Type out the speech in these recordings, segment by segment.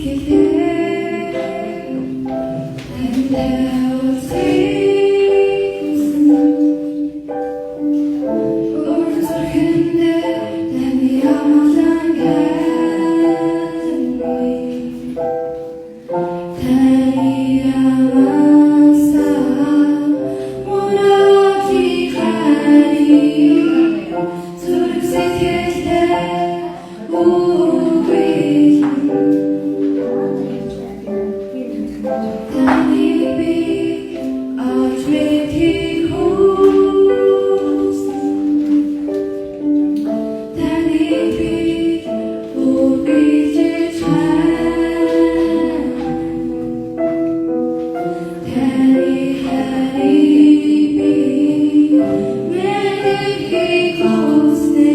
Сэтгэлээ танд уулзсан. Өөр зүрхэндээ таны амлан гэнэ. Таны амласан мөрөөдлийг харъя. Зүрх сэтгэлдээ үгүй. Таныг би олж мэдэхийг хүснэ. Таныг би үргэлжиж хайна. Таны хайрыг би мэдэхийг хүснэ.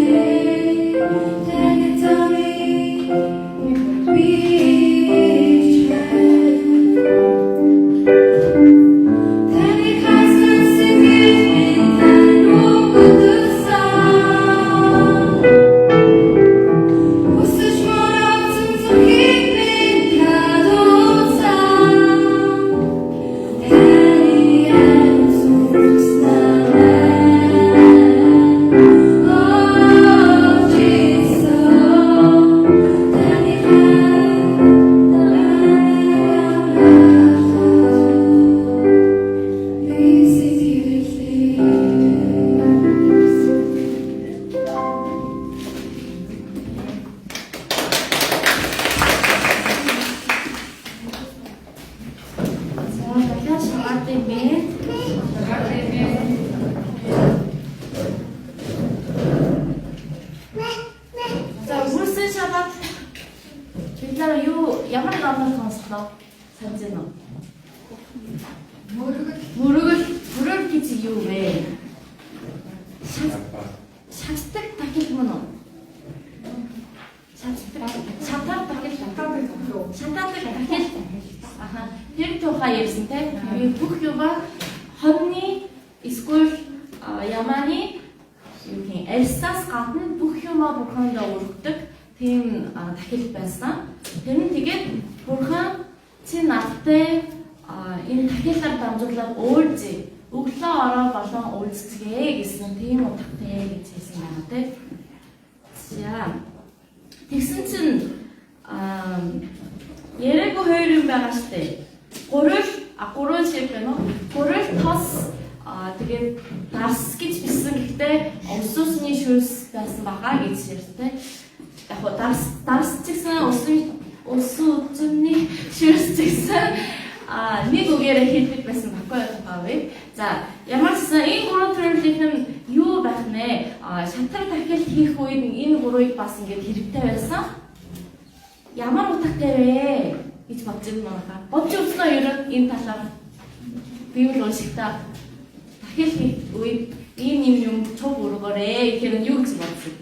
Таны замыг би хайна. Таны хайсан сэтгэл минь тань өгөгдсөн. Хүсэж мөрөөдсөн зүрхийг минь татуулсан. Таны ариун сүнс намайг. Oh Jesus, таны хайр намайг би сэтгэлээ. За, дахиад шабат юм бэ? За, өнгөрсөн шабат бид нар юу ямар номыг сонслоо? Санаж байна уу? Мөргөл. Мөргөл, мөргөл гэж юу вэ? Шатдаг дахил мөн үү? Шатдаг, шатар дахил, шатаадаг дахил. Аха, тэр тухай ярьсан те. Би бүх юма хоньны эсвэл ямааны юу гэх арьсаас гадна бүх юмаа бурхандаа өргөдөг тийм дахил байсан. Тэр нь тэгээд бурхан чи надтай энэ дахилаар дамжуулаад уулзъя. Өглөө орой болон уулзцгээе гэсэн тийм утгатай гэж хэлсэн байна те. За. Тэгсэн чинь яриаггүй хоёр юм байгаа штэ. Гурил гурван шиг байна уу? Гурил, тос, тэгээд дарс гэж бичсэн, гэхдээ ус усны шүүс байсан баха гэж ярьтай. Яг хуу дарс ч гэсэн усан үзмний шүүс ч гэсэн нэг үгээрээ хэлдэг байсан баггүй юу вэ? За, ямар ч гэсэн энэ гурван төрлийн нь юу байх нэ? Шатар дахил хийх үед энэ гурвыг бас ингээд хэрэгтэй байсан. Ямар утгатай вэ гэж бодож байна манайхаа. Бодож үзсэн үү ер нь энэ талаар? Библи уншихдаа дахил хийх үед ийм юм юм чуг өргөөрэй гэхээр нь юу гэж бодсон?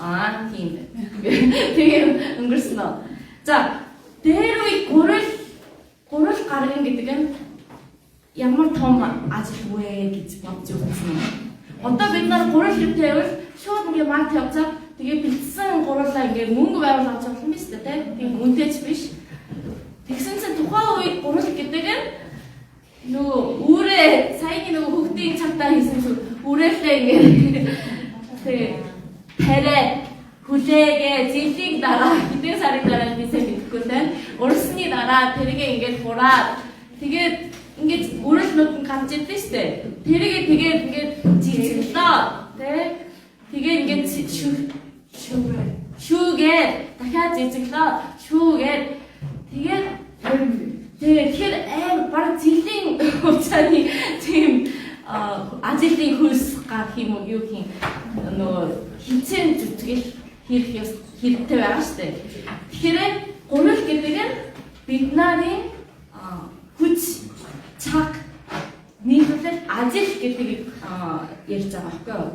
Аа, тийм байна. Тэгээ өнгөрсөн үү? За, дээр үе гурил гаргана гэдэг нь ямар том ажил вэ гэж бодож үзсэн юм. Одоо бид нар гурил хэрэгтэй байвал шууд ингээ март явцаа, тэгээ бэлдсэн гурилаа ингээ мөнгө байвал авч явах юм биш үү те? Тийм үнэтэй ч биш. Тэгсэн чинь тухайн үед гурил гэдэг нь нөгөө үүрээ, саяны нөгөө хүүхдийн чатаа хийсэн шиг үрээлээ ингээ тэгээ тариад хүлээгээ жилийн дараа, хэдэн сарын дараа би сайн мэдэхгүй те. Урсны дараа тэргээ ингээд хураад, тэгээд ингээд үрэлнүүд нь гарч ирдэ штэ. Тэргээ тэгээд ингээд жижиглээ те. Тэгээ ингээд Шүүгээ. шүүгээд дахиад жижиглээ, шүүгээд тэгээд тэгээ тэгэхээр аим баг жилийн хугацааны тийм ажлын хөлс гарах юм уу, юу гэх юм, нөгөө хинцэн зүтгэл хийх ёс хэрэгтэй байгаа штэ. Тэгэхээр гурил гэдэг нь бид нарын хүч цаг нийлүүлэл ажил гэдгийг ярьж байгаа байхгүй юу?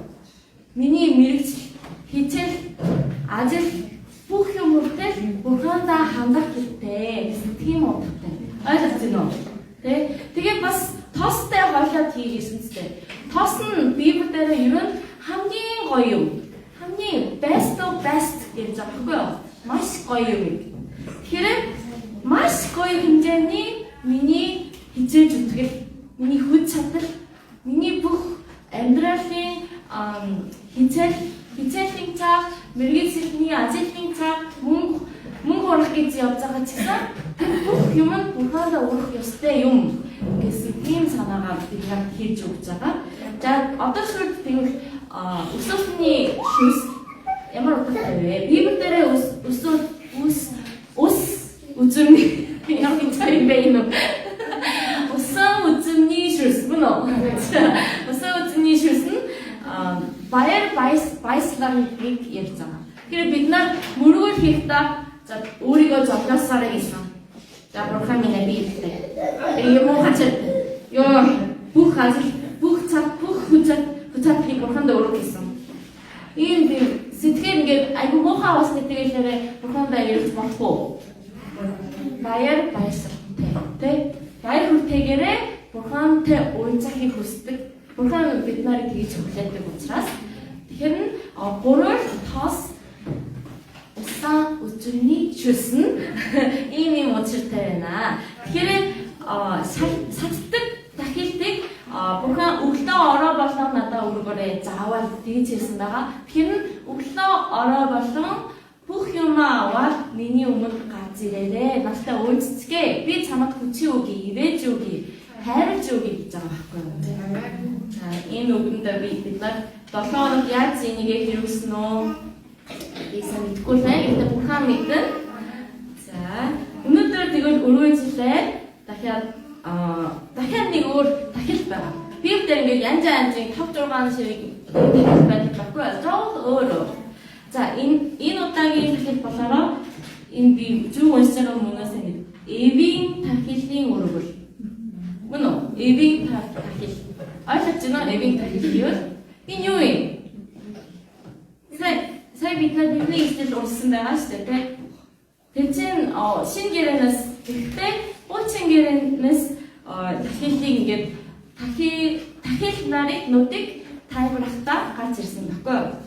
Миний мэргэжил, хичээл, ажил, бүх юм хүртэл бурхандаа хандах хэрэгтэй гэсэн тийм утгатай. Ойлгож байна уу? Тэ? Тэгээ бас тостой хойлоод хийгээсэн ч тэ. Тос нь Библиэлд ер нь хамгийн гоё юм. Хамгийн best of best гэж байгаа байхгүй юу? Маш гоё юм. Тэгэхээр маш гоё хэмжээний миний хичээл зүтгэл, миний хүч чадал, миний бүх амьдралын хичээлийн цаг, мэргэжлийн ажлын цаг, мөнгө хурах гэж явж байгаа ч гэсэн тэр бүх юм нь Бурхандаа өргөх ёстой юм гэсэн тийм санаагаа бид нарт хэлж өгч байгаа. За, одоо шүрд тэгвэл өсөлтний шүс ямар утгатай вэ? Библи дээрээ өс өсөл үс ус үзүмний ямар юм бэ энэ? Усан үзүмний шүс мөн үү? Усан үзүмний шүс нь баяр баясгаланыг ярьж байгаа. Тэгэхээр бид нар мөргөл хийхдээ за өөрийгөө зовлоосоорой гэсэн. За, Бурхан минь, би хэлдэг. Тэр юм уу хачаа ёо бүх ажил, бүх цаг, бүх хүч чадлыг Бурханд өргөх гэсэн. Ийм тийм сэтгэл ингээд айгу муухай басны тэгэлээрээ Бурхандаа ирж болох уу? Баяр баясгалантай, тэ? Баяр хүртээгээрээ Бурхантай уулзахыг хүсдэг. Бурхан бид нарыг тэгж хүлээдэг учраас тэгэхээр нь гурвал тос усан үзүмний шүс нь ийм ийм учиртай байна. Тэгэхээр сацдаг тахилтыг Бурхан өглөө орой болон надаа өргөөрэй, заавал тэгж хэлсэн байгаа. Тэгэхээр нь өглөө орой болон бүх юмаа аваад миний өмнө гарч ирээрээ. Надтай уулзцгээ. Би чамд хүчээ өгье, ивэж өгье, хайрлаж өгье гэж байгаа байхгүй юу? За, энэ үгэндээ бид нар 7 хоног яаж энийгээ хэрэглэсэн үү? Би сайн мэдэхгүй л байна. Гэхдээ Бурхан мэднэ. За, өнөөдөр тэгвэл өргөжлээ. Дахиад нэг өөр тахил байгаа. Библиэр ингээд янз янзын 5 6 ширхэг тахил байдаг байхгүй юу? Жоох өөр өөр. За, энэ удаагийн тахил болохоор энэ би зөв уншиж байгаа хүмүүнээс нэг эвийн тахилын өргөл. Мөн үү? Эвийн тахил. Ойлгож байна уу? Эвийн тахил гэвэл энэ юу юм? Сая бид нар Библийн ишлэл уншсан байгаа шүү дээ, тэ? Тэр чинь шинэ гэрээнээс, гэхдээ хуучин гэрээнээс тахилыг ингээд тахил нарыг нуудыг тайлбарлахдаа гарч ирсэн байхгүй юу?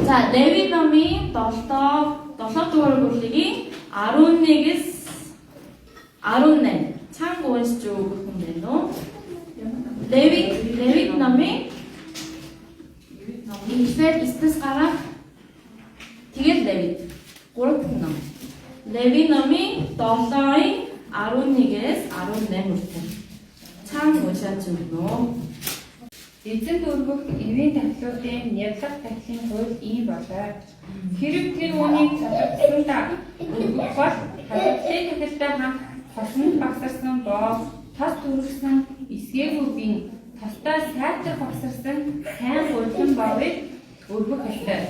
За, Леви номын 7 дугаар бүлгийн 11-ээс 18 чанга уншиж өгөх юм байна уу? Левит номын эхлээд эстес гараад тэгэл Левит 3 дахь ном. Леви номын 7-ын 11-ээс 18 хүртэл чанга уншаад өгнө үү? Эзэнд өргөх эвийн тахилуудын нядлах тахилын хууль ийм болой. Хэрэв тэр үүнийг талархсандаа өргөх бол талархлын тахилтай хамт тосонд багсарсан боо, тос түргэсэн эсгээгүй бин, тостой сайтар багсарсан сайн гурилан боовыг өргөх ёстой.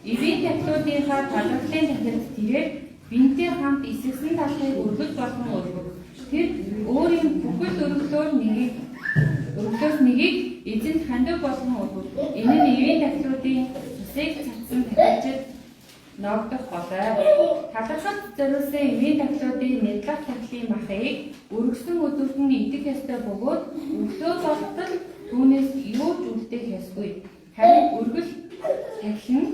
Эвийн тахилуудынхаа талархлын тахилд тэрээр бинтэй хамт эсгэсэн талхыг өргөл болгон өргөх. Тэр өөрийн бүхэл өргөлөөс нэгийг эзэнд хандив болгон өргөв. Энэ нь эвийн тахилуудын цусыг цацсан тахилчид ногдох болой. Талархалд зориулсан эвийн тахилуудын нядлах тахилын махыг өргөсөн өдөрт нь идэх ёстой бөгөөд өглөө болтол түүнээс юу ч үлдээх ёсгүй. Харин өргөл тахил нь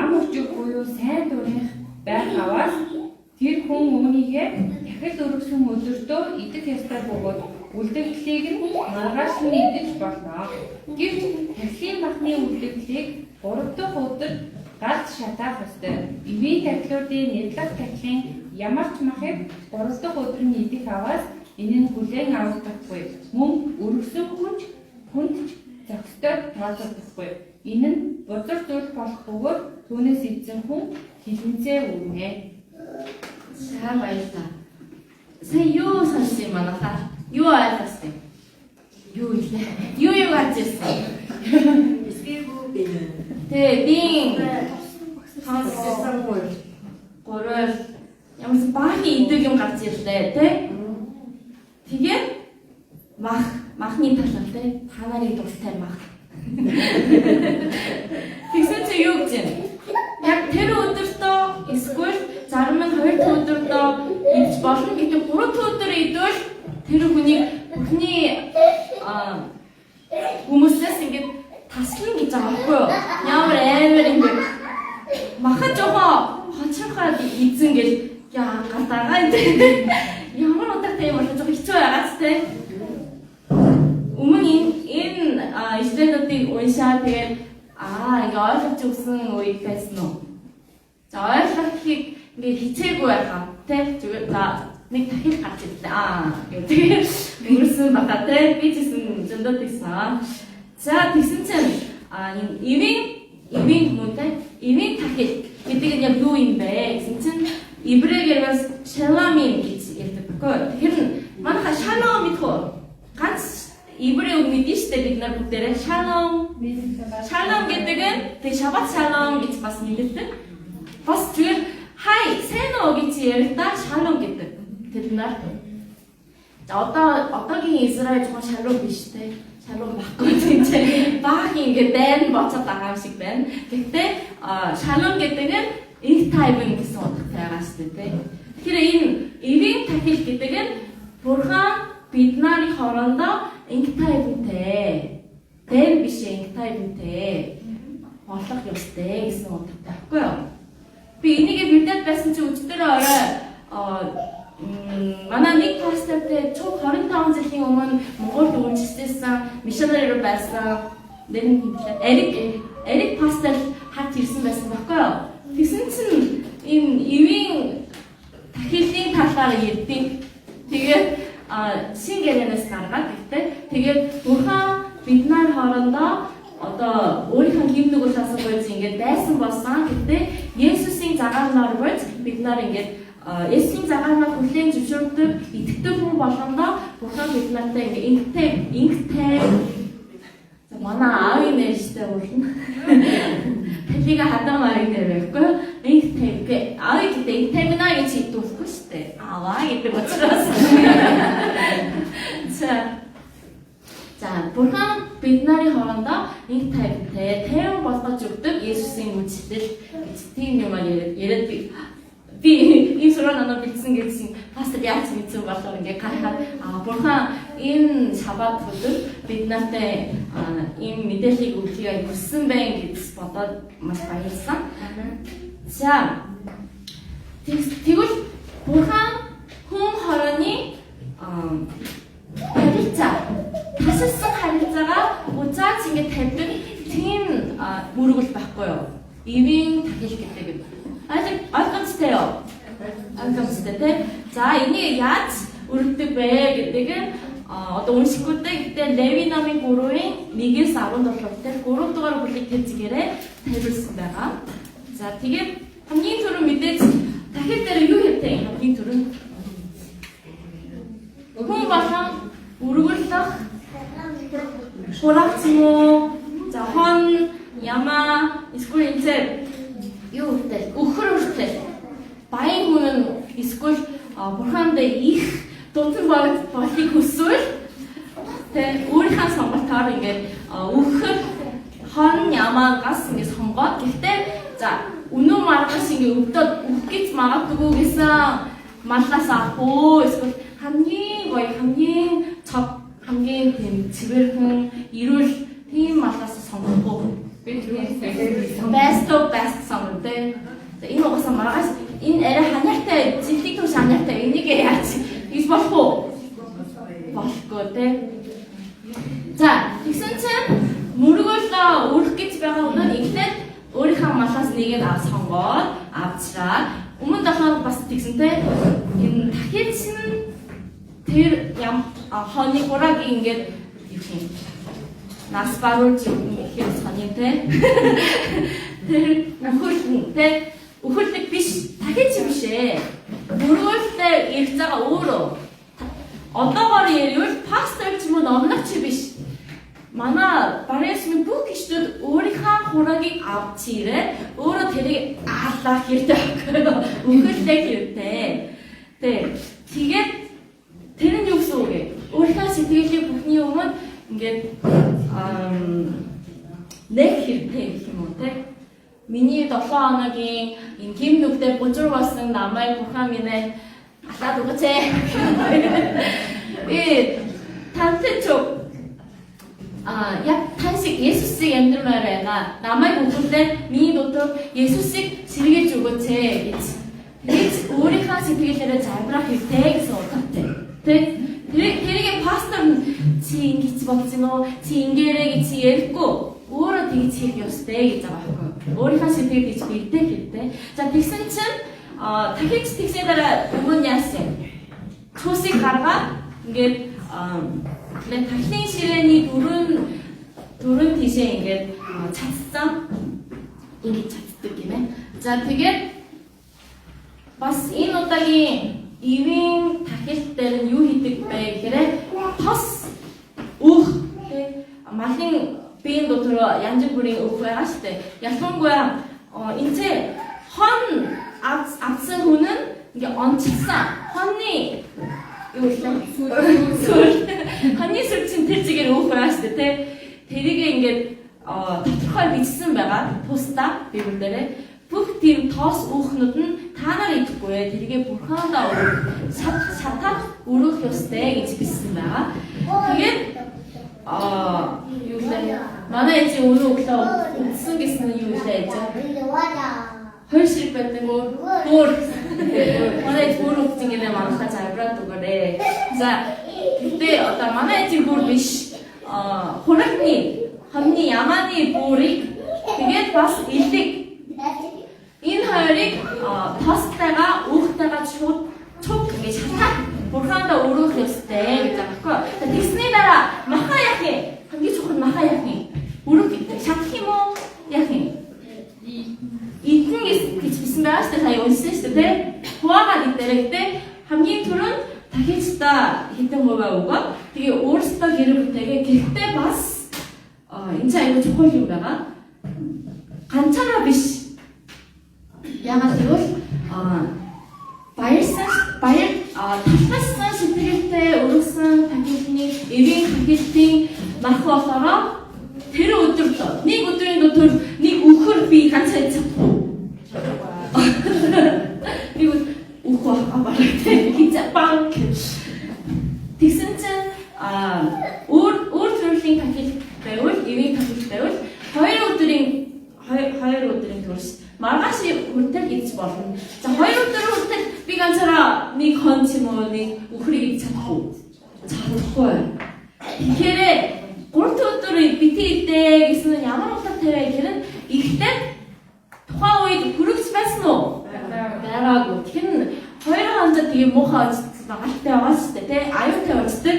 ам өчиг буюу сайн дурынх байх аваас тэр хүн үүнийгээ тахил өргөсөн өдөртөө идэх ёстой бөгөөд үлдэгдлийг нь маргааш нь идэж болно. Гэвч тахилын махны үлдэгдлийг 3 дахь өдөр галд шатаах ёстой. Эвийн тахилуудын нядлах тахилын ямар ч махыг 3 дахь өдөр нь идэх аваас энэ нь хүлээн авахдаггүй. Мөн өргөсөн хүнд ч зохистой тооцогдохгүй. Энэ нь бузар зүйл болох бөгөөд түүнээс идсэн хүн хилэнцээ үүрнэ. За, баярлалаа. Сая юу сонссон юм манайхаа? Юу ойлгосон юм? Юу илээ? Юу гарч ирсэн? Эсгээгүй бин. Тэ, бин Тоссон гурил. гурил ямарс баахан идэг юм гарч ирлээ, тэ? Тэгээд махны талаар, тэ? Та нарын дуртай мах. Тэгсэн чи юу гэж юм? Яг тэр өдөртөө эсвэл зарим нь хоёр дахь өдөртөө идэж болно гэдэг, гурав дахь өдөр идвэл тэр хүнийг бүхний хүмүүсээс ингээд таслана гэж байгаа байхгүй юу? Ямар амар ингээд маха жоохон хоцрохоод идсэн гэл Яа гадаагаа энэ ямар утгатай юм бол жоохон хэцүү байгаач те. Өмнө энэ ишлэлүүдийг уншаа тэгээд ингээ ойлгож өгсөн үед байсан уу? За ойлгохыг ингээ хичээгүй байхаа те. Зүгээр за нэг дахил гарч ирлээ. Тэгээд өнгөрсөн баха те. Би ч гэсэн зөндөө тэгсэн. За тэгсэн чинь энэ ивийн хүмүүс те. Ивийн дахил гэдэг нь яг юу юм бэ гэсэн чинь еврейгээр бас шаламим гэж ярьдаг баггүй. Тэгэхээр манайха шалом мэдэх үү? Ганц еврей үг мэднэ шүү дээ бид нар бүгдээрээ шалом. Шалом гэдэг нь тэг шабат шалом гэж бас нэлээдэг. Бас зүгээр хай сайн уу гэж ярьдаа шалом гэдэг. Тэд нар. За одоогийн Израиль жоохон шалом биш те. Шалом байхгүй тийм ч баг ингээд дайн боцоод байгаа юм шиг байна. Гэхдээ шалом гэдэг нь инх тайван гэсэн утгатай байгаа шүү дээ. Тэгэхээр энэ эвийн тахил гэдэг нь Бурхан бид нарын хоорондоо инх тайвантай. Дайн биш инх тайвантай болох ёстой гэсэн утгатай байхгүй юу? Би энийг мэдээд байсан чи өчтөрөө орой манай нэг пастортай чуг 25 жилийн өмнө Монголд үйлчилсэн мишонер байсан нэр нь хэвлээ. Эрик пастор харж ирсэн байсан байхгүй юу? Тэгсэн чинь энэ ивийн тахилын талаар ярьдیں۔ Тэгээд шин гэрээнээс гаргаад гэхдээ тэгээд Бурхан бид нар хоорондоо одоо өөрийнхөө гим нүгэлээс болж ингээд дайсан болсон. Гэхдээ Есүсийн загаарнаар болж бид нар ингээд Есүсийн загаарнаар хүлээн зөвшөөрдөг итгэдэг хүн болгондоо Бурхан бид нартай ингээд инхтэй за манай аавын нэр штэ уулна. Талига хадам аавын нэр байхгүй. Инхтэй гэ аав гэдэг инхтэй мэнэ гэж хэлдэггүй штэ. Ааваа гэдэг учраас. За Бурхан бид нарын хоорондоо инх тайвантай тайван болгож өгдөг Есүсийн үйлчлэл гэж тийм юм яриад би ийм сураа нанаа бэлдсэн гэсэн пастор яаж мэдсэн болов ингээ гарахад Бурхан энэ шабат өдөр бид нартай ийм мэдээллийг өгөхийг хүссэн байх гэж бодоод маш баярлсан. За тэгвэл Бурхан хүн хорооны харилцаа тасалсан харилцаагаа уцаач ингэ тавьдаг тийм мөргөл байхгүй юу? Ивийн тахил гэдэг юм. Ойлгомжтой юу? Ойлгомжтой тий. За энийг яаж өргөдөг вэ гэдэг нь одоо уншихгүй дээ. Гэтэ Леви намын 3-ын 1-ээс 17 дээр 3 дугаар бүлгийг тэзгээрээ тайлбарласан байгаа. За тэгээд хамгийн түрүү мэдээж тахил дээр юу хэрэгтэй юм хамгийн түрүү? Хүн болон өргөлөх хураач юм уу? За хон, ямаа, эсвэл энэ юу хүртэл өхөр хүртэл баян хүн нь эсвэл бурханд их дутан болохыг хүсвэл тэ өөрийнхөө сонголтоор ингээд өхөр хон ямаагаас ингээд сонгоод гэхдээ за өнөө маргааш ингээд өвдөд өгөх гэж магадгүй гэсэн маллаас авах уу эсвэл хамгийн гоё хамгийн цог хамгийн тийм цэвэрхэн эрүүл тийм маллаас сонгохгүй. Би түрүүн Best of best сонгоно тэ. За энэ угаасаа маргааш энэ арай ханаартай зэлтийг түш ханаартай энийг яаж хийж болох уу? Болохгүй тэ. За тэгсэн чинь мөргөл өрөх гэж байгаа хүн нь эхлээд өөрийнхөө малаас нэг нь ав сонгоод авчраад өмнө долоо бас тэгсэн тэ. Энэ тахилч нь тэр ям хоног хурааг ингээд юу юм нас баруулж ихээр сонин те. Тэр өхөл те өхөлдөг биш тахилч биш ээ. Мөргөлтэй ирж байгаа өөрөө. Одоогоор ярил пастор ч юм уу номлогч биш. Манай барьяасны бүх гişтүүд өөрийнхөө хураагийг авч ирээд өөрөө тэрийг аалах хэрэгтэй байхгүй юу? Өхөлдөг хэрэгтэй. Тэ. Тэгээд тэр нь юу гэсэн үг вэ? Өөрийнхөө сэтгэлийг бүхний өмнө ингээд нэг хэрэгтэй гэх юм уу те? Миний 7 хоногийн энэ гим нүгтэй бужуур болсон намайг бурхан минь ээ алаад өгөөч ээ. Би тантай ч яг тань шиг Есүсийг амьдрмаар байна. Намайг өгүүлээ миний дотор Есүсийг сэргээж өгөөч ээ гэж. Тэгэж өөрийнхөө сэтгэлээрээ залбирах хэрэгтэй гэсэн утгатай. Тэ? Тэрийг пастор нь чи ингэж бодсон уу? Чи ингээрэй гэж ярихгүй. Өөрөө тэгж хийх ёстой гэж байгаа байхгүй юу? Өөрийнхөө сэтгэл гэж бэлдэх хэрэгтэй. За тэгсэн чинь дахиж тэгсний дараа өмнө яасан? Цусыг гаргаад ингээд тахлын ширээний дөрвөн тийшээ ингээд цацсан. Ингэж цацдаг гинэ. За тэгээд бас энэ удаагийн ивийн тахилт дээр нь юу хийдэг бэ гэхээр тос өөх тий малын биеийн дотор янз бүрийн өөх байгаа шүү дээ. Ялангуяа энэ ч хон авсан хүн нь ингээ онцлсан хонны юу лээ? Сүр. Хонны сүр чинь тэр чигээр өөх байгаа шүү дээ тий. Тэрийг ингээд тодорхой бичсэн байгаа. Тусдаа Библи дээрээ бүх тийм тоос өөхнүүд нь та нар идэхгүй ээ. Тэргээ бурхандаа өргөх, шатаад өргөх ёстой гэж бичсэн байгаа. Тэгээд юу лээ? Манай ээж өнөө өглөө үдсэн гэсэн нь юу лээ ээж? Хоёр ширэг байдаг уу? Бүр. Манай ээж бүр үдсэн гинэ манайхаа залбираад өгөөрэй. За гэтээ одоо манай ээжийн бүр биш. Хурагны, хоньны ямааны бүрийг тэгээд бас элэг. Энэ хоёрыг тостайгаа, өөхтэйгээ шууд цуг ингэж шатаад бурхандаа өрөөх ёстой гэж байгаа байхгүй юу? Тэгсний дараа маха яах юм? Хамгийн чухал маха яах юм? Өрөөх шатах юм уу? Яах юм? Идэн гэж бисэн байгаа шүү дээ. Сая уншсан шүү дээ, тэ? Хуваагаад идэрэй гэдэг. Хамгийн түрүүнд дахиж та хэдэн хувиа өгөө. Тэгээ өөрсдөө гэр бүлтэйгээ гэхдээ бас энэ чинь аюул чухал юм байгаа. Ганцаараа биш. Яагаад гэвэл баярсан баяр талхалсан сэтгэлтэй өргөсөн тахилтны эвийн тахилтын мах болохоор тэр өдөр нэг өдрийн дотор нэг үхэр би ганцаа чадахгүй. Нэг үх байх бараг тийм банк. Тэгсэн чинь өөр өөр төрлийн тахилт байвал эвийн тахилт байвал хоёр өдрийн турш маргааш хүртэл идэж болно. За хоёр өдөр хүртэл би ганцаараа нэг хон ч юм уу нэг үхрийг идэж чадахгүй. Чадахгүй. Тэгэхээр гурав өдөр бити идэ гэсэн нь ямар утгатай вэ гэхээр ихтэй тухайн үед хүрэгч байсан уу? Байгаагүй. Тэгэхээр хоёр хонцоо тэгээ муухай галтай байгаа шүү дээ, тэ? Аюултай очдог.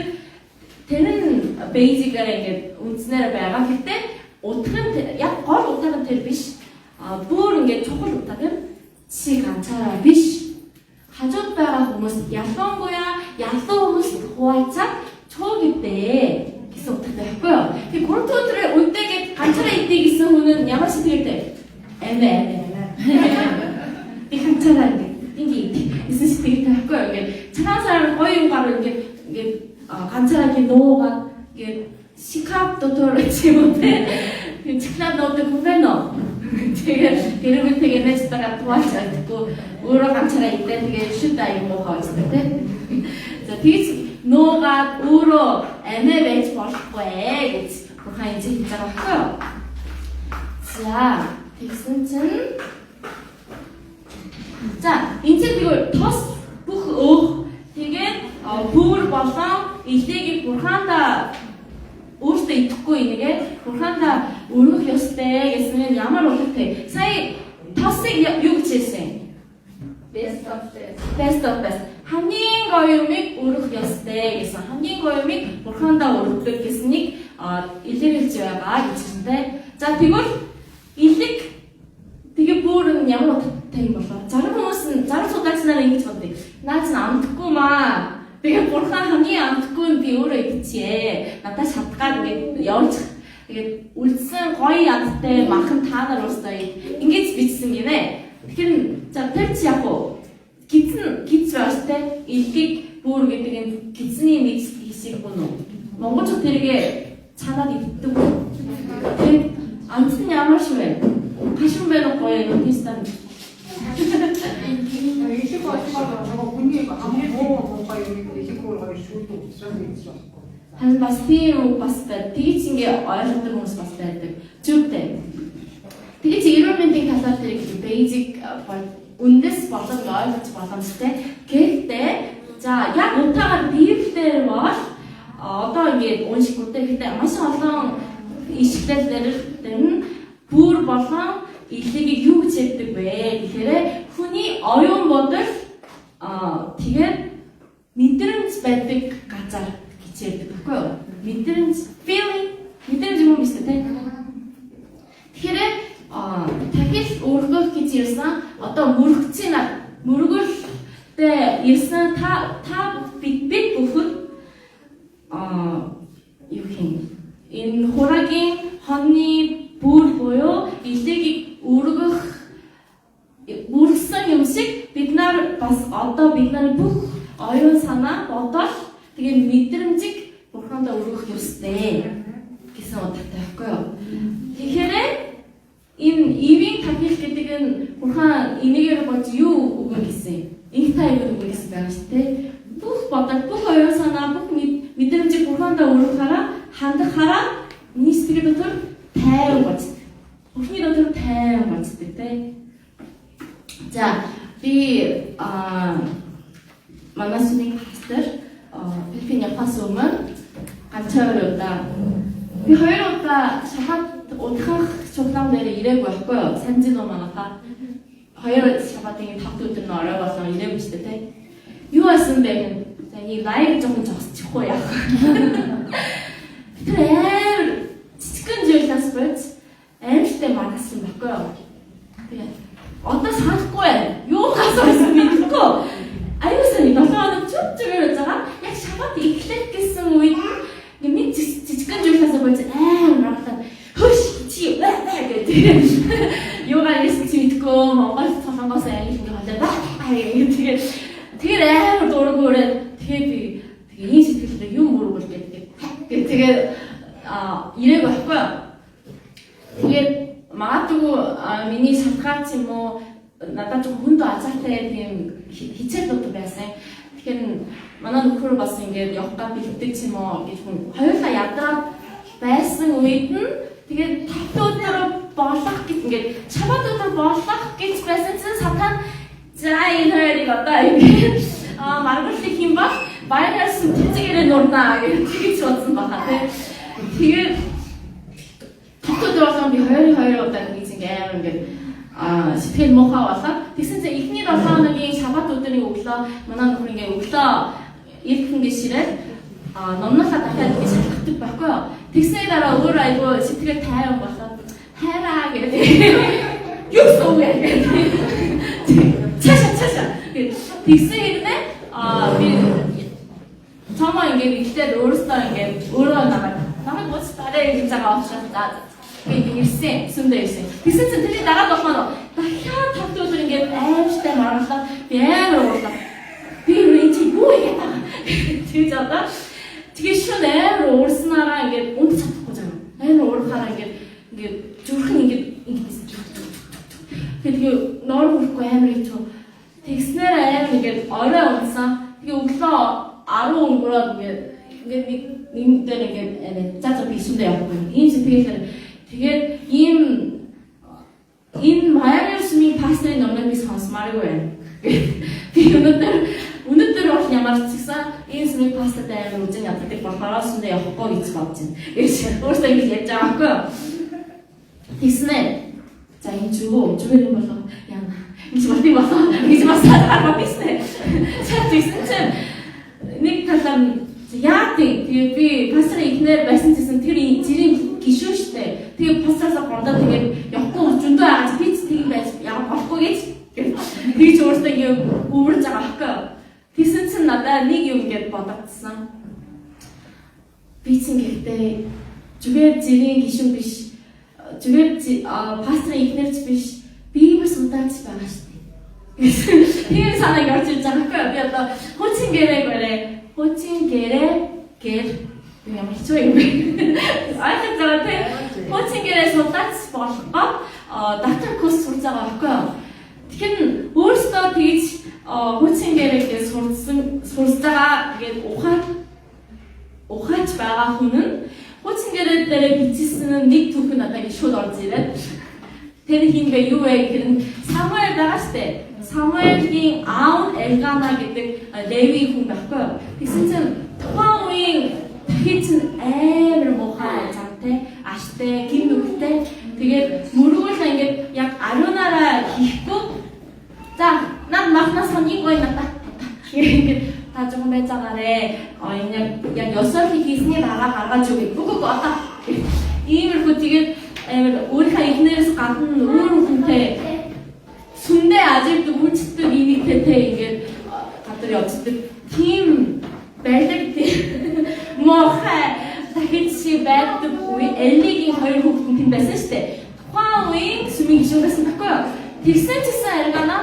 Тэр нь basic-аар ингээд үндснээр байгаа. Гэхдээ утга нь яг гол утга нь тэр биш. Бүр ингээд чухал утга юм. Чи ганцаараа биш. Хажууд байгаа хүмүүс ялангуяа ялуу хүмүүст хуваалцаад цууг идэ гэсэн утгатай байхгүй юу? Тэгээ гурав өдрөө үнтэйгээд ганцаараа идэ гэсэн хүн нь ямар сэтгэлтэй? Амэ амэ. Би ганцаараа ингээд ингэ гэсэн сэтгэлтэй байхгүй юу? Ингээд цагаан сар гоё юм гарав ингээд ингээд ганцаараа ингэ нуугаад ингээд шикап дотор ч юм уу те. Чиклад нуудаг хүн байна уу? Тэгээд гэр бүлтэйгээ найзтайгаа хуваалцаад тэгэхгүй өөрөө ганцаараа идэ тэгээд шүд аяг муухай үздэг те. За тэгж нуугаад өөрөө амиа байж болохгүй гэж бурхан энэ хэлж байгаа байхгүй юу? За тэгсэн чинь за энэ чинь тэгвэл тос бүх өөх тэгээд бүүр болон элегийг бурхандаа өөртөө идэхгүй энийгээ бурхандаа өргөх ёстой гэсэн нь ямар утгатай. Сая тосыг юу гэж хэлсэн? Best of best. Best of best. Хамгийн гоё юмыг өргөх ёстой гэсэн. Хамгийн гоё юмыг бурхандаа өргөдөг гэснийг илэрхийлж байгаа гэж хэлсэн. За тэгвэл элэг тэгээ бүр нь ямар утгатай юм болоо? Зарим хүмүүс нь зарим судлаач нар ингэж боддог. Наа чинь амтгүй маа. Тэгээ бурхан хамгийн амтгүй нь би өөрөө идчихье. Надад шатгаад ингээд явуулчих. Тэгээд үлдсэн гоё амттай махан та нар уустай ингэж бичсэн гинэ. Тэгэхээр за тэр чи яг уу гидсэн гидс байгаа шүү дээ. Элгийг бүр гэдэг нь гидсний нэг хэсэг гүн үү? Монголчууд тэргээ цанаад иддэг үү? Тэгээд амт нь ямар шиг вэ? Хашин байна уу гоё юм тийстан. Элэг болохоор нөгөө хүний хамгийн муу муухай юмыг элэг өөр хоёр шүүдэг учраас идэж болохгүй. Харин бас тийм үг бас байд. Тэгж ингээ ойлгодог хүмүүс бас байдаг. Зүгтэй. Тэгэж эрүүл мэндийн талаар тэр их basic үндэс болон ойлгож боломжтой. Гэхдээ за яг утаагаар Библиэр бол одоо ингээд уншихгүй гэхдээ маш олон ишлэлээр дээр нь бүр болон илээгийг юу гэж ярьдаг вэ гэхээр хүний оюун бодол тэгээд мэдрэмж байдаг газар гэж ярьдаг байхгүй юу? Мэдрэмж, feeling, мэдрэмж юм биш үү те? Тэгэхээр тахил өргөх гэж ирсэн одоо мөргөцийн мөргөлтэй ирсэн та бид бүхэн юу хин энэ хураагийн хоньны бүр буюу илээгийг өргөх бүрсэн юм шиг бид нар бас одоо бид нар бүх оюун санаа бодол тэгээ мэдрэмжийг бурхандаа өргөх ёстой гэсэн утгатай байхгүй юу? Тэгэхээр энэ ивийн тахил гэдэг нь бурхан энийгээр болж юу өгнө гэсэн юм? Инх тайван өгнө гэсэн байгаа шүү дээ. Бүх бодол, бүх оюун санаа, бүх мэдрэмжийг бурхандаа өргөхөөрөө хандахаараа миний сэтгэл дотор тайван болцдог. Бурхны дотор тайван болцдог тий. За би манай сүмийн пастор Филиппин явахаас өмнө ганц хоёр удаа би хоёр удаа шабат удахах чуулган дээр ирээгүй байхгүй юу? Санжин уу манайхаа. Хоёр шабатын 5 өдөр нь орой болон ирээгүй шүү дээ тий. Юу байсан бэ гэн? За нэг лайв жоохон зогсчихгүй яах. Тэр амар жижигхэн зүйлээс болж аимшигтай маргасан байхгүй юу? Тэгээ одоо санахгүй байна. Юу гассан мэдэхгүй. Аюу сайн 7 хоног чүп чүгээр байж байгаа. Яг шабат эхлэх гэсэн үед нь нэг жижигхэн зүйлээс болж амар маргалаа. Хөш чи вэ вэ гэдэг. Юугаар ирсэн чи мэдэхгүй. Монгол солонгоос англи ингээ хоолой ба гэдэг. Тэгэхээр амар дураг өрөөд тэгээ би тэгээ ийм сэтгэлдээ юм өргөл гэдэг. Тэгээ ирээг байхгүй юу? Тэгээд магадгүй миний шалтгаан ч юм уу надад жоохон хүнд азартай тийм хичээлүүд байсан. Тэгэхээр манай нөхөр бас ингээд явах гад бэлддэг ч юм уу гэж хүн хоёулаа ядраад байсан үед нь тэгээд 5 өдөр болох гэж ингээд шабат өдөр болох гэж байсан чинь сатан за энэ хоёрыг одоо ингээд маргалыг хийм бол баяраас тэцгээрээ нурнаа гэж тэгж бодсон баха тий. Тэгээд 5 өдөр болгон би 22 удаа ингэж ингээ амар ингээд сэтгэл муухай болоод тэгсэн чинь эхний 7 хоногийн шабат өдрийн өглөө манай нөхөр ингээ өглөө ирэх ингээ ширээд номнолоо дахиад ингээ шалгадаг байхгүй юу. Тэгсний дараа өөр айгүй сэтгэл тайван болоод хайраа гэдэг юу сууг гэдэг цаашаа цаашаа гэд тэгсэн хэрнээ би цомоо ингээд эхлээд өөрөөсөө ингээд өөрөө намайг ууцтарэ гэж байгаа учраас за би ингээд ирсэн сүмдээ ирсэн. Тэгсэн чинь тэрний дараа 7 хоног дахиад 5 өдөр ингээд аимштай маргалаа би амар уурлаа. Би энэ чи юу хийгээд байгаа тэгж одоо тэгээ шүн амар уурснараа ингээд унт чадахгүй заяа. Амар уурхаараа ингээд ингээд зүрхэн ингээд ингээд тэгээ ноор хүрхгүй амар хэцүү. Тэгснээр амар ингээд орой унтсан. Тэгээ өглөө 10 өнгөрөөд ингээд ингээд нэг нэг дээр ингээд за за би сүмдээ явахгүй. Ийм сэтгэлээр тэгээд ийм энэ Майами сүмийн пасторын номыг би сонсомооргүй байна. Би өнөөдөр бол ямар ч гэсэн ийм сүмийн пастортай амар үзэн яддаг болохоор сүмдээ явахгүй гэж бодож байна. Гэж өөртөө ингэж ярьж байгаа байхгүй юу? Тэгснэ. За энэ зүгөө зүгээр юм болоо яана. Ингэж болтыг болоо гэж бас хараа биснэ. За тэгсэн чинь нэг талаар яа тийм тэгээ би пасторын эхнэр байсан гэсэн тэр жирийн гишүүн штэ. Тэгээ пастораасаа гондоо тэгээд явахгүй зөндөө байгаа чи би ч тийм байж яг болохгүй гэж тэгж өөртөө ингэ өвөрж байгаа байхгүй юу. Тэгсэн чинь надаа нэг юм ингэж бодогдсон. Би чинь гэхдээ зүгээр жирийн гишүүн биш. Зүгээр пасторын эхнэрч биш. Библи судлаач байгаа штэ. Тийм санааг орж ирж байгаа байхгүй юу. Би одоо хуучин гэрээ гэрээ хуучин гэрээ гэр ямар хэцүү юм бэ? Ойлгож байгаа тийм. Хуучин гэрээ судлаач болох гоо доктор курс сурч байгаа байхгүй юу. Тэгэхээр өөрөөсөө тэгж хуучин гэрээ гэж сурч байгаа гээд ухаач байгаа хүн нь хуучин гэрээ дээр бичсэн нэг түүх нь одоо ингэ шууд орж ирээд тэр хин бэ юу вэ гэхээр нь Самуэль байгаа штэ. Самуэлгийн аав нь Элгана гэдэг Левийн хүн байхгүй юу? Тэгсэн чинь тухайн үеийн тахил чинь амар муухай замтай, аштай, гин нүгтэй. Тэгээд мөргөл ингээд яг ариунаараа хийхгүй. За, над махнаас нэг гой надаа. Ингээд та жоохон байж байгаарэ. Энэ яг ёсоор хийсний дараа гаргаж өгье. Үгүй үгүй одоо. Иймэрхүү тэгээд амар өөрийнхөө эхнэрээс гадна өөр хүнтэй сүмдээ ажигдаг, үйлчлдэг иймэгтэй те ингээд гадар явцдаг. Тийм байлаг тийм муухай дахиж шиг байдаг үе Элигийн хоёр хүүхэд нь тийм байсан шүү дээ. Тухайн үеийн сүмийн гишүүн байсан байхгүй юу? Тэгсэн ч гэсэн Аргана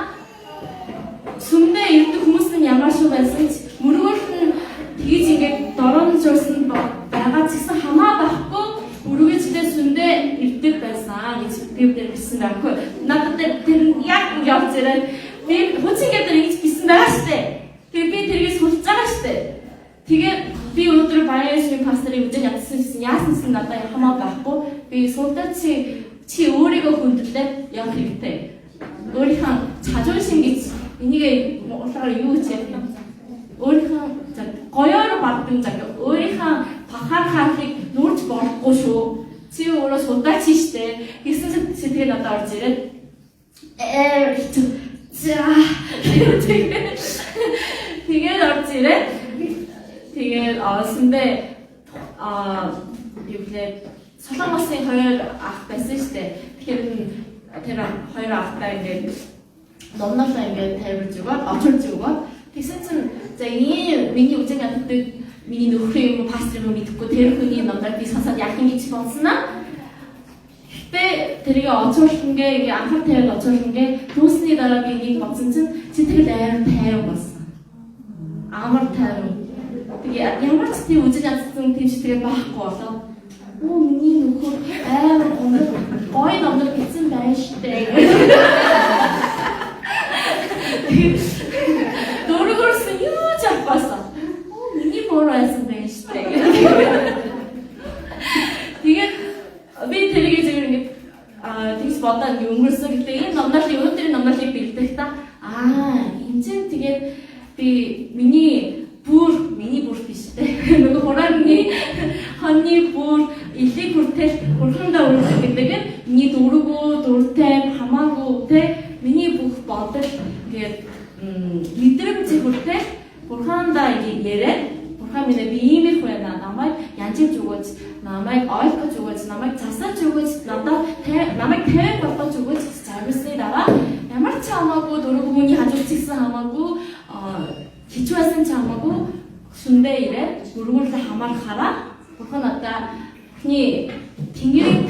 сүмдээ ирдэг хүмүүс нь ямар шүү байсан ч мөргөл нь тэгж ингээд доромжуулсан байгаа ч гэсэн хамаа байхгүй үргэлжлээ сүмдээ ирдэг байсан гэж Библиэр бичсэн байхгүй. Надад тэр яг явж ирээд би хүчин гэдэг ингэж бичсэн байгаа шүү дээ. Тэгээ би тэрийг сурч байгаа шүү дээ. Тэгээд би өнөөдөр Баян сүмийн пасторыг үжиж ядсан гэсэн яасан гэсэн надад хамаа байхгүй. Би суулдаа чи өөрийгөө хүндлээд явах хэрэгтэй. Өөрийнхөө 자존심 гэж энийг монголоор юу гэж ярих юм? Өөрийнхөө гоёор бардам заг өөрийнхөө пахар хаахыг нүүрч болохгүй шүү. Чи өөрөө судаач штэ. Гэсэн сэтгэл надад орж ирээд хэцүү. За тэгээд орж ирээд тэгээд сүмдээ юу гэлээ Солонгосын хоёр ах байсан штэ. Тэгэхээр тэр хоёр ахтай ингээд номноолоо ингээд тайлбарж өгөөд очирж өгөөд тэгсэн чинь за ийм миний үзэн яддаг миний нөхрийн юм пастор юм мэдэхгүй тэр хүний номдоор би сонсоод яах юм гэж бодсон аа. Гэтэ тэрийг очруулангээ ингээ анхаар тавиад очруулангээ дүүсний дараа би нэг бодсон чинь сэтгэл амар тайван болсон. Амар тайван. Тэгээ ямар ч тийм үзэн ядсан тийм сэтгэл байхгүй болоо. Оо миний нөхөр амар гоё номдор бичсэн байна штэ. Дөрөвгөрсөн юу ч авахсан. Оо миний буруу байсан байна штэ. Тэгээд би тэрийг зүгээр ингээд тэгж бодоод ингээд өнгөрсөн. Гэтэ энэ номноолыг өнөөдрийн номноолыг бэлдэх та энэ чинь тэгээд би миний бүр биш те. Нөгөө хурааны хоньны бүр илийг хүртэл бурхандаа өргөх гэдэг нь миний дөрвөө дуртай хамаагүй те миний бүх бодол ингээд мэдрэмж хүртэл бурхандаа ингээд яриад бурхан минь би иймэрхүү байна намайг янжиж өгөөч намайг ойлгож өгөөч намайг засаж өгөөч надад намайг тайван болгож өгөөч гэж зориулсны дараа ямар ч хамаагүй дөрөв хүний хажууд чигсэн хамаагүй хэцүү байсан ч хамаагүй сүмдээ ирээд өргөөлөө хамаархаараа бурхан надаа бүхний тэнгэрийн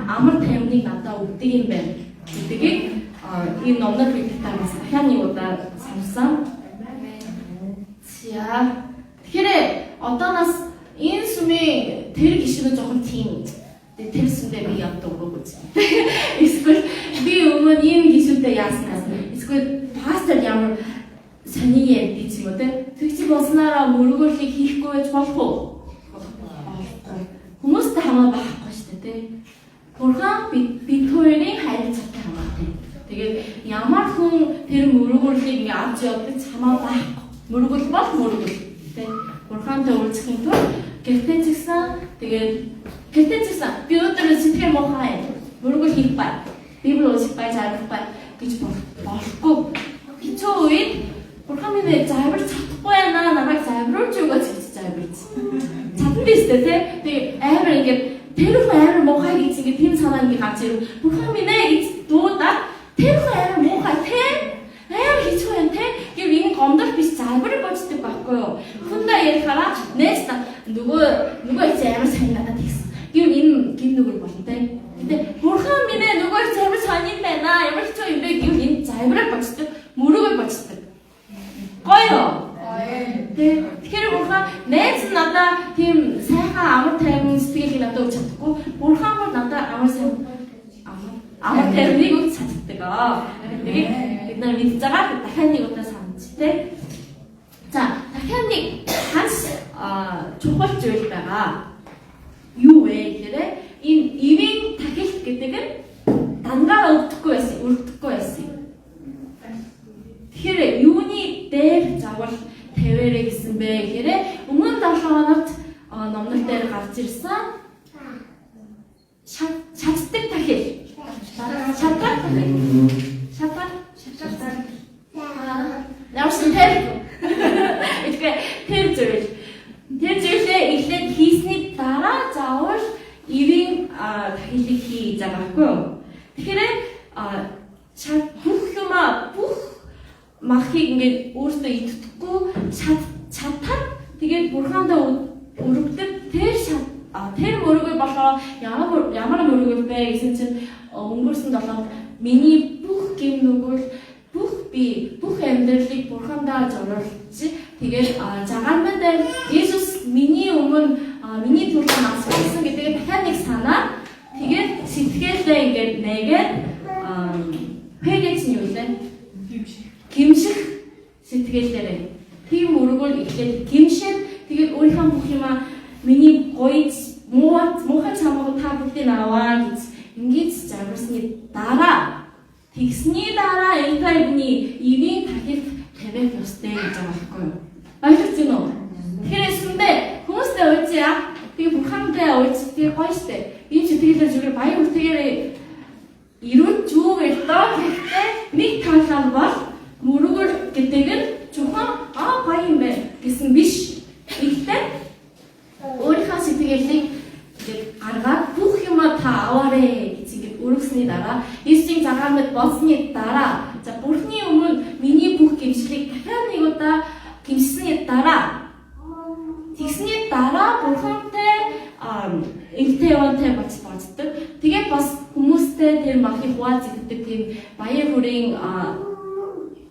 амар тайвныг надад өгдөг юм байна гэдгийг энэ номнод бидлээ бас дахиад нэг удаа сансан. За тэгэхээр одооноос энэ сүмийн тэр гишүүн жоохон тийм тэр сүмдээ би явдаг өгөөгүй. Эсвэл би өмнө ийм гишүүнтэй яасан гэсэн. Эсвэл пастор ямар сони ярьдгийг ч юм уу те. Тэгж болсноороо мөргөөлийг хийхгүй байж болох уу? Болохгүй. Хүмүүстэй хамаа байхгүй шүү дээ те. Бурхан бид хоёрын харилцаатай хамаатай. Тэгээд ямар хүн тэр мөргөөлийг ингээ авч явдаг ч хамаа байхгүй. Мөргөл бол мөргөл те. Бурхантай уулзахын тулд гэртээ ч гэсэн тэгээд гэртээ ч гэсэн би өнөөдөр сэтгэл муухай мөргөл хийх бай. Библи унших бай, зарах бай гэж болохгүй. Хэцүү үед Бурхан минь завирч чадахгүй байна. Намайг завируулж өгөөч гэж завирч. Чадна биз дээ тий. Тэгээ амар ингээд тэр хүн амар муухай гэж ингээд тийм санаа ингээд гарч ирв. Бурхан минь ээ гэж дуудаад тэр хүн амар муухай тий. Амар хэцүү байна тий. Гэв энэ гомдол биш завир болчдөг байхгүй юу? Хүндээ ярихаараа нээс нөгөө чи амар сайн надад тэгсэн. Гэв энэ гин нүгэр болно тий. Гэтэ Бурхан минь ээ нөгөө чи амар сайн юм байна. Ямар хэцүү юм бэ гэв энэ завираар болчдөг, мөрөөгөө болчдөг. Гоё. Тэ. Тэгэхээр бурхан найз нь надаа тийм сайхан амар тайван сэтгэлийг надад өгч чадахгүй. Бурхан бол надад амар сайн амар тайвныг өгч чаддаг. Тэгээд бид нар мэдж байгаа дахиад нэг удаа санаж тэ. За, дахиад нэг ханс чухал зүйл байгаа. Юу вэ гэхээр энэ ивэн тахилт гэдэг нь дангаараа өгдөхгүй байсан, өргөдөхгүй байсан. бэ гэхээр өмнө 7 хоногт номнол дээр гарч ирсэн шатдаг тахил. Шатдаг тахил. Шатдаг. Шатдаг. Ямарсан тэр. Тэгэхээр тэр зүйл. Тэр зүйлээ эхлээд хийсний дараа заавал ивийн тахилыг хий гэж байгаа байхгүй юу? Тэгэхээр бүх юмаа бүх махыг ингээд өөртөө идэхгүй шатаад тэгээд бурхандаа өргөдөг тэр тэр мөрөгөө болохоор ямар мөрөгөл бэ гэсэн чинь өнгөрсөн 7 хоног миний бүх гэм нүгэл бүх би бүх амьдралыг бурхандаа зориулж тэгээд загалмай дээр Иесус миний өмнө миний төлөө нас барсан гэдгийг дахиад нэг санаа тэгээд сэтгэлдээ ингээд нэгээд 회개 чинь юу лээ? Гимших сэтгэлээрээ. Тийм өргөл эхлээд гимшээд тэгээд өөрийнхөө бүх юмаа миний гоё муухай чамайг та бүгдийг аваа гэж ингэж загварсны дараа тэгсний дараа энэ тайвны ивийн тахилт тавих ёстой гэж байгаа байхгүй юу? Ойлгож байна уу? Тэгэхээр сүмбэ хүмүүстэй уулзъя. Тэгээ бурхантай уулз тэгээ гоё штэ. Энэ сэтгэлээр зүгээр баяр хүртэгээр ирүүл зүг л доо. Гэхдээ нэг талаар бол мөрөгөл гэдэг нь зөвхөн гоё юм байна гэсэн биш. Гэхдээ өөрийнхөө сэтгэлийг ингээд гаргаад бүх юмаа та аваарэ гэж ингээд өргөсний дараа Иесусийн загаамд болсны дараа за Бурхны өмнө миний бүх гимшлийг дахиад нэг удаа гимшсэний дараа тэгсний дараа Бурхантай энхтэй явантай болж боддог. Тэгээд бас хүмүүстэй тэр махыг хуваалц иддэг тийм баяр хүрийн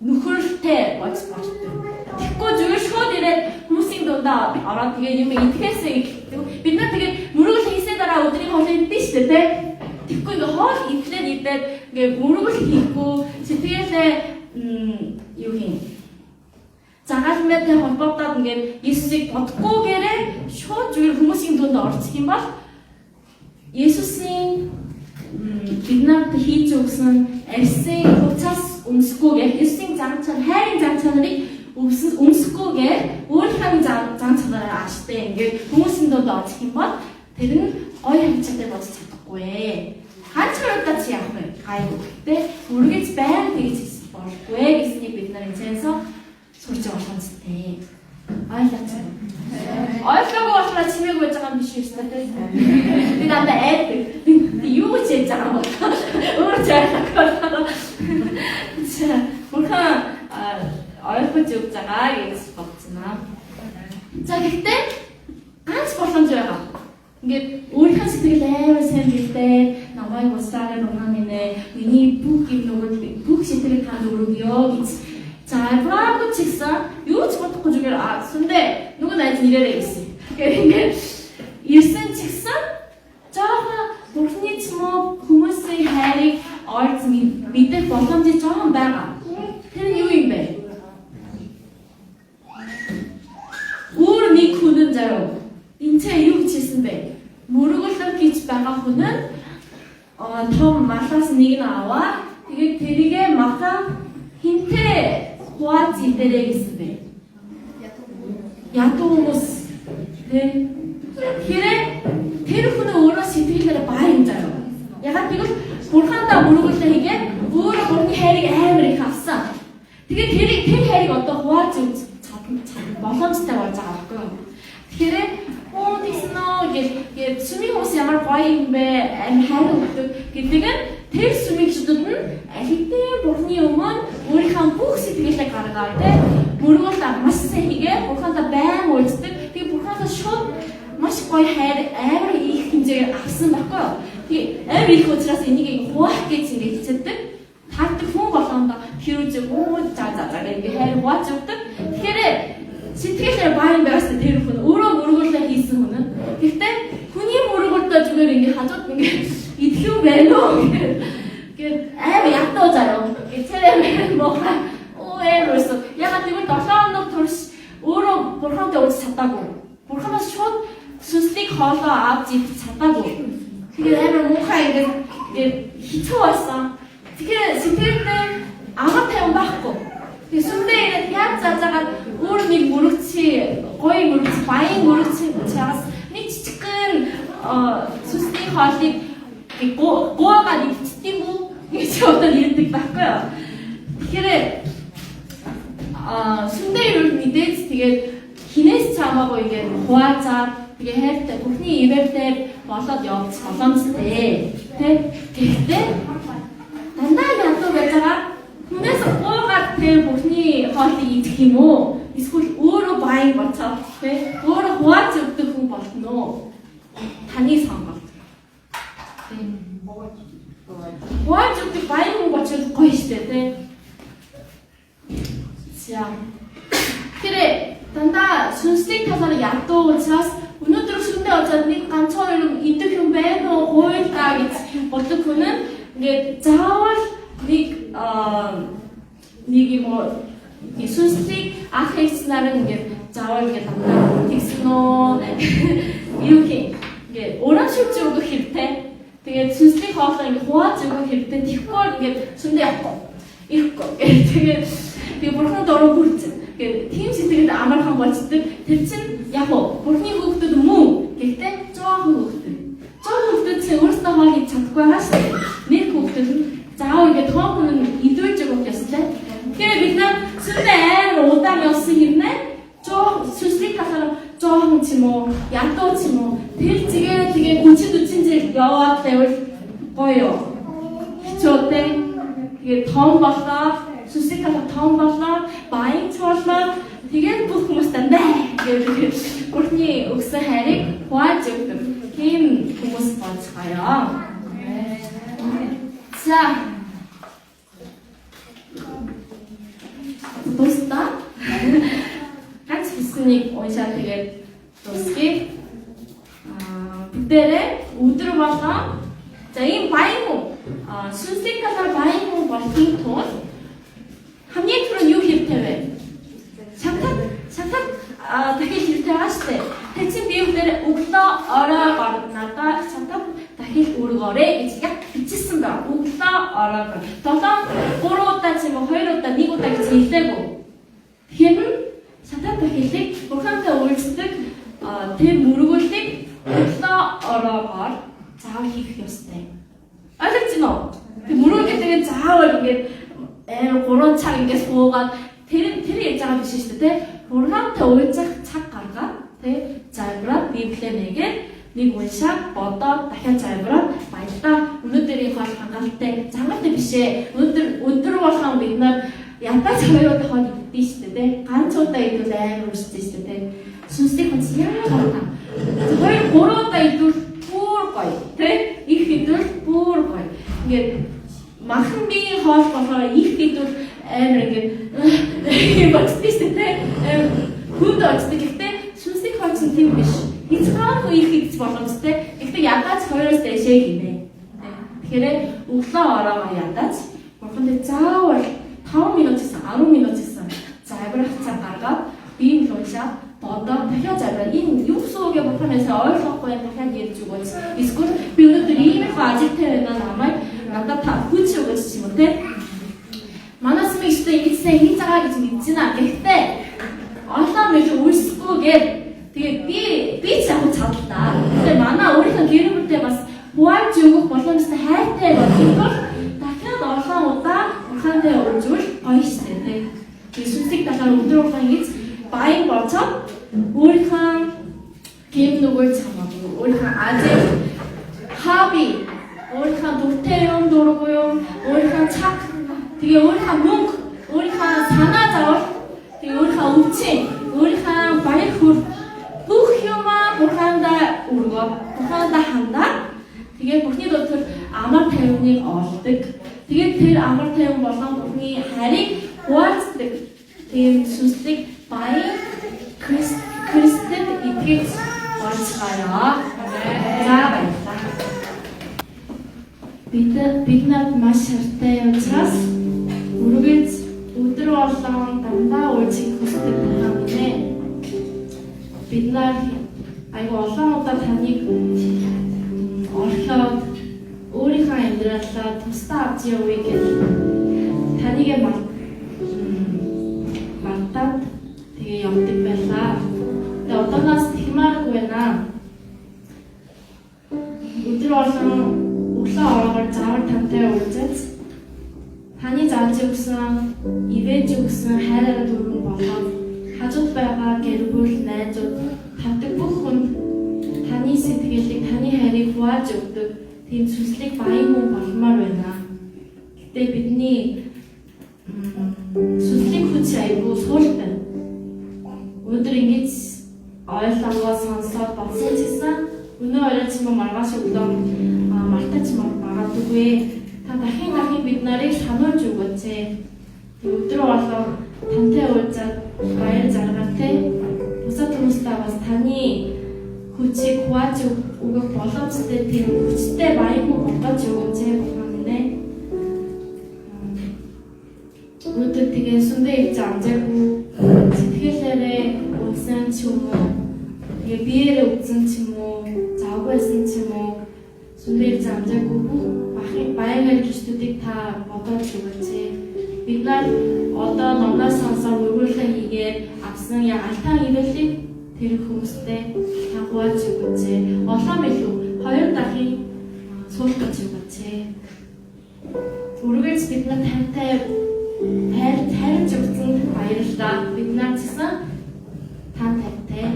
нөхөрлөлтэй болж боддог. Тэгэхгүй зүгээр шууд ирээд хүмүүсийн дундаа ороод тэгээд юм идэхээсээ эхэлдэг. Бид нар тэгээд мөрөгөл хийсээ дараа өдрийн хоол иддэг шүү дээ, тэ? Тэгэхгүй ингээ хоол идлээд идээд ингээ мөрөгөл хийхгүй сэтгэлээ юу хийн загалмайтай холбогдоод ингээд Иесусыг бодохгүйгээрээ шууд зүгээр хүмүүсийн дунд орчих юм бол Иесусийн бид нарт хийж өгсөн арьсын хуцаас өмсөхгүйгээр Иесусийн зан чанар, хайрын зан чанарыг өмсөхгүйгээр өөрийнхөө зан чанараар ааштай ингээд хүмүүсийн дунд орчих юм бол тэр нь гоё харилцаатай болж чадахгүй. Ганц удаа чи яах вэ? Гайгүй. Гэтэ үргэлж байнга тэгж хийх болохгүй гэснийг бид нар энэчээс сурч байгаа боломжтой. Ойлгож байна. Ойлгоогүй болохоор чимээг байж байгаа юм биш үү? Би надад айдаг. Би юу ч хийж байгаа юм бол өөр ч ойлгохгүй. Бурхан ойлгож өгч байгаа гэж бодсон. За гэхдээ ганц боломж байгаа. Ингээд өөрийнхөө сэтгэл амар сайн бэлдээ, намайг уучлаарай бурхан минь ээ, миний бүх юм нөгөө бүх сэтгэлийг танд өргөё гэж. За Авраам ч гэсэн юу ч бодохгүй зүгээр сүндээ нөгөө найз нэрээрээ гэсэн. Тэгэхээр ингээд ирсэн ч гэсэн жоохон бурхны ч юм уу хүмүүсийн хайрыг ойрц мэдэх боломж жоохон байгаа. Тэр нь юу юм бэ? Өөр нэг хүн нь заяа. Энд ч юу гэж хэлсэн бэ? Мөрөглөв гэж байгаа хүн нь том малаас нэг нь аваад тэгээд тэрийгэ махан хинтээ хувааж идэрэй гэсэн бэ? Ядуу хүмүүс тэ. Тэгэхээр тэр хүн өөрөө сэтгэлээр баян заяа. Ягаад гэвэл бурхандаа мөрөглөө хийгээд өөрөө бурхны хайрыг амар их авсан. Тэгээд тэрийг тэр хайрыг одоо хувааж өгч боломжтой болж байгаа байхгүй юу? Тэгэхээр тэгсэн үү гэж сүмийн хүмүүс ямар гоё юм бэ? Амар хайр өгдөг гэдэг нь тэр сүмийн гишүүдүүд нь аль хэдийн бурхны өмнө өөрийнхөө бүх сэтгэлээ гаргаад тэ мөргөл маш сайн хийгээ бурхандаа байн уулздаг. Тэгээ бурхандаа шууд маш гоё хайр амар их хэмжээгээр авсан байхгүй юу? Тэгээ амар их учраас энийг хуваах гэж ингэ хичээдэг. Таардаг хүн болгондоо хэрүүжээ за за за гэх ингээ хайр хувааж өгдөг. Тэгэхээр сэтгэлээр баян байгаас тэр хүн өөрөө мөргөлөө хийсэн хүн нь. Гэхдээ хүний мөргөлдөө зүгээр ингээ хажууд ингээ идэх юм байна уу гэд амар ядуу заяа. Ингээ тэр амар муухай. Амар өсө. Ягаад гэвэл 7 хоног турш өөрөө бурхантай уулзах чадаагүй. Бурханаас шууд сүнслэг хоолоо авч идэх чадаагүй. Тэгэхээр амар муухай ингээ хэцүү байсан. Тэгэхээр сэтгэлдээ амар тайван байхгүй. Тэгээ сүмдээ ирээд яаж заажгаад өөр нэг мөрөгчий идэг чагаас нэг жижигхэн сүнсний хоолыг гуйгаад идчихдэг юм уу гэж бодоод ирдэг байхгүй юу. Тэгэхээр сүмдээ ирвэл мэдээж тэгээд хинээс ч хамаагүй ингээд хуваацаад тэгээ хайртай бүхний ивэртэй болоод явж боломжтой. Тэ? Тэгэхдээ дандаа ядуу байж байгаа хүнээс гуйгаад тэ бүхний хоолыг идэх юм уу? Эсвэл өөрөө баян болцоод тэ өөрөө хувааж өгдөг хүн болно уу? Таны сонголт. Тэ. Хувааж өгдөг баян хүн болчихвол гоё штэ тэ. За. Тэгэхээр дандаа сүнслэг талаар ядуу учраас өнөөдөр сүмдээ очиод нэг ганц хоёр юм идэх юм байна уу, гуйл та гэж боддог хүн нь ингээд заавал нэг нэг юм уу сүнслэг ах эгч нар ингээд заавал ингээд дандаа тэгсэн үү юу гэх ингээд урамшилж өгөх хэрэгтэй. Тэгээд сүнслэг хоолоо ингээд хувааж өгөх хэрэгтэй. Тэгэхгүй ингээд сүмдээ явахгүй. Ирэхгүй. Тэгээд тэгээ бурхан дуруу бүрцэн. Тэгээд тийм сэтгэлд амархан болцдог. Тэр чинь яг уу бурхны хүүхдүүд мөн. Гэхдээ жоохон хүүхдүүд. Жоохон хүүхдүүд чинь өөрсдөө хоол хийж чадахгүй байгаа шүү дээ. Нэг хүүхдүүд нь заавал ингээд тоон хүн нь идүүлж өгөх ёстой. Тэгэхээр бид нар сүмдээ амар удаан явсан хэрнээ жоохон сүнслэг талаар жоохон ч юм уу, ядуу ч юм уу тэр зэгээ тэгээ 30 40 жил яваад байвал гоё. Хэцүү те. Тэгээд том боллоо. Сүнслэг талаар том боллоо, баян ч боллоо. Тэгээд бүх хүмүүс дандаа гэдэг Бурхны өгсөн хайрыг хувааж өгдөг. Тийм хүмүүс болж гоё. За. Дуустаа. Ганц хэснийг уншаад тэгээд дуусгая. Бүгдээрээ өдөр болгон за ийм баян хүн, сүнслэг талаар баян хүн болохын тулд хамгийн түрүүнд юу хэрэгтэй вэ? Шатат дахил хэрэгтэй байгаа шүү дээ. Тэр чинь Библиэр өглөө орой гараад надаа шатат дахил өргөөрэй гэж яг бичсэн байна. Өглөө орой гараад 7 3 удаа ч юм уу 2 удаа 1 удаа гэж хэлээгүй. Тэгэхээр шатат дахилыг бурхантай үйлчлдэг тэр мөргөлийг өглөө ороогоор заавал хийх ёстой. Ойлгож байна уу? Тэр мөргөл гэдэг нь заавал ингээд амар 3 цаг ингээд суугаад тэр ярьж байгаа биш шүү дээ, тэ? Бурхантай уулзах цаг гаргаад, тэ? Загвараад Библиэ нэгээд нэг уншаад бодоод дахиад загвараад баялаа. Өнөөдрийн хоол хангалттай, хангалттай биш ээ. Өнөөдөр өдөр болгон бид нар ядаж хоёр удаа хоол иддэг шүү дээ, тэ? Ганц удаа идвэл амар үрсдэг шүү дээ, тэ? Сүнслэг хүч ямар гоё. 2 3 удаа идвэл бүр гоё, тэ? Их идвэл бүр гоё. Ингээд махан биеийн хоол болохоор их идвэл амар ингээд юм боддог шүү дээ, тэ? Хүнд очдог. Гэхдээ сүнслэг хоол чинь тийм биш. Хязгааргүй их идэх боломжтой. Гэхдээ ядаж хоёроос дэшээ гинэ. Тэгэхээр өглөө ороогоо ядаж бурханд заавал 5 минут гэсэн 10 минут гэсэн загварах цаг гаргаад бие уншаад бодоод дахиад загвараа энэ юу гэсэн үг бурханаас ойлгохгүй дахиад ярьж өгөөч. Эсвэл би өнөөдөр иймэрхүү ажилтай байна намайг надад та хүч өгөөч ч юм уу те. Манай сүмийг ихтэй ингэсэн ингэж байгаа гэж мэдэж байна. Гэхдээ олон мэл үйлсэхгүй гээд тэгээд би ч яг чадлаа. Тэгэхээр манай өөрийнхөө гэр бүлдээ бас хувааж өгөх боломжтой хайртай болохын тулд дахиад олон удаа бурхантай уулзвал гоё штэ те. Тэгээд сүнслэг талаар өдөр болгон ингэж баян болцоод өөрийнхөө гэм нүгэл чамаагүй, өөрийнхөө ажил, хобби, өөрийнхөө дуртай юм, дургүй юм, өөрийнхөө цаг, тэгээ өөрийнхөө мөнгө, өөрийнхөө санаа зовол, тэгээ өөрийнхөө өвчин, өөрийнхөө баяр хөөр бүх юмаа бурхандаа өргөө, бурхандаа хандаа. Тэгээ бурхны дотор амар тайвныг олдог. Тэгээд тэр амар тайван болон бурхны хайрыг хуваалцдаг. Тийм сүнслэг баян Христэд итгэж болцгоё. За баярлалаа. Бид нарт маш хайртай учраас үргэлж өдөр болгон дандаа уулзах хүсдэг бурхан минь ээ. Бид нар айгүй олон удаа таныг орхиод өөрийнхөө амьдралаа тусдаа авч явъя гэж таныг мартаад тэгээ явдаг байлаа. Тэгээ одооноос тэгмээр тантай уулзаж таны зааж өгсөн, ивэж өгсөн хайраараа дүүрэн болгоод хажууд байгаа гэр бүл, найзууд, тавдаг бүх хүнд таны сэтгэлийг, таны хайрыг хувааж өгдөг тийм сүнслэг баян хүн болмоор байна. Гэтэ бидний сүнслэг хүч айгүй суул байна. Өнөөдөр ингэж ойлонгоо сонсоод болсон ч гэсэн өнөө орой ч юм уу маргааш өглөө мартаж магадгүй. Та дахин дахин бид нарыг сануулж өгөөч. Тэг өдрө болгон тантай уулзаад баяр жаргалтай бусад хүмүүстэй бас таны хүчийг хувааж өгөх боломжтой тийм хүчтэй баян хүн болгож өгөөч, бурхан минь ээ. Өнөөдөр тэгээ сүмдээ ирж амжаагүй сэтгэлээрээ унсан ч юм уу, тэгээ биеэрээ үдсэн ч юм уу, завгүй байсан ч юм уу, сүмдээ ирж амжаагүй бүх бахын баян эргэлтүүдийг та бодоод өгөөч. Бид нар одоо номноос сонсоод өргөрлөө хийгээд авсан алтан ивэлийг тэр хүмүүстэй та хувааж өгөөч. Улам илүү хоёр дахин суулгаж өгөөч. Үргэлж бид нар тантай хайр хайрж өгсөн баярлалаа. Бид нар ч гэсэн та тантай